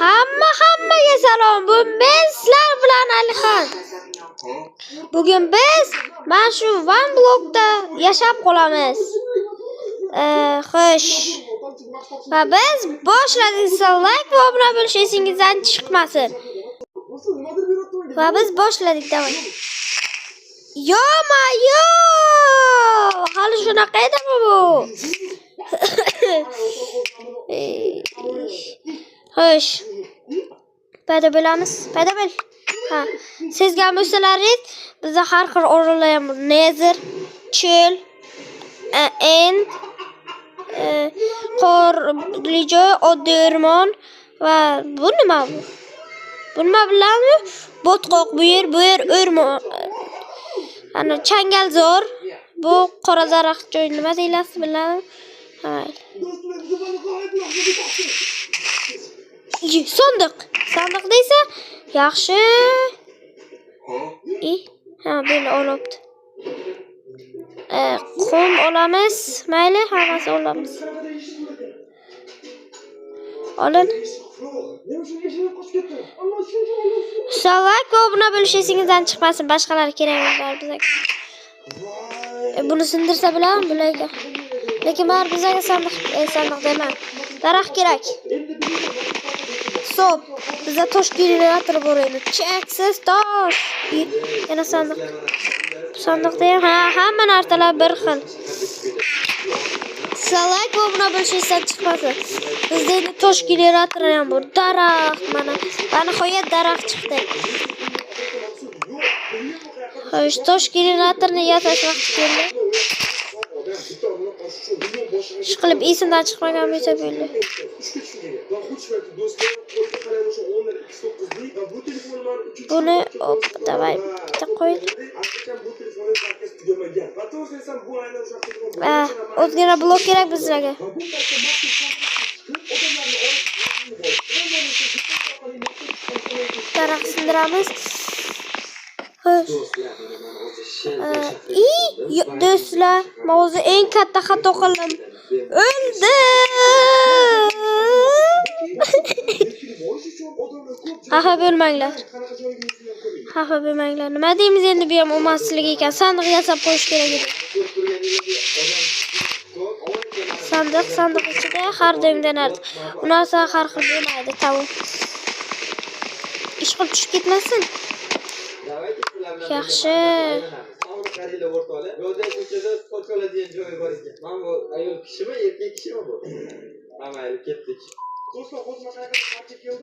Hammaga salom. Bu men sizlar bilan Alixon. Bugun biz mana shu One Block'da yashab qolamiz. Xo'sh. Va biz boshladik. Like va obuna bo'lish esingizdan chiqmasin. Va biz boshladik, давай. Yo-ma-yo! Hali shunaqa edimi bu? Xo'sh. Paydo bo'lamiz. Paydo bo'l. Ha. Sezgan bo'lsalaringiz, bizda har xil orollar ham bor. Nether, cho'l, end, qorli joy, oddiy o'rmon va bu nima bu? Bu nima bilanmi? Botqoq bu yer, bu yer o'rmon. Ana changalzor. Bu qora daraxt joy nima deyiladi bilaman. Ha, mayli. Sandiq. Sandiq desa, yaxshi. Ha, böyle olibdi. Qum olamiz. Mayli, hammasi olamiz. Olin. Like va obuna bo'lish esingizdan chiqmasin. Boshqalar kerak emas bizga. Buni sindirsa bilaman bularga. Lekin baribir bizga sandiq, sandiq demang. Daraxt kerak. Stop. Bizda tosh generatori bor endi. Cheksiz tosh. Yana sandiq. Bu sandiqda ham ha, hamma narsalar bir xil. Like va obuna bo'lish esdan chiqmasin. Bizda endi tosh generatori ham bor. Daraxt mana. Va nihoyat daraxt chiqdi. Xo'sh, tosh generatorini yasash vaqti keldi. Ish qilib esimdan chiqmagan bo'lsa bo'ldi. Buni hop, давай bitta qo'y. Ozgina blok kerak bizlarga. Daraxt sindiramiz. Xo'sh. Do'stlar, men o'zi eng katta xato qildim. O'ldim. Xafa bo'lmanglar. Xafa bo'lmanglar. Nima deymiz endi, bu ham omadsizlik ekan. Sandiq yasab qo'yish kerak edi. Sandiq, sandiq ichida har doimdan artiq. U narsa har xil bo'lmaydi, tavuq. Ish qilib tushib ketmasin. Yaxshi. Ayol kishimi, erkak kishimi bu? Ha, mayli, ketdik.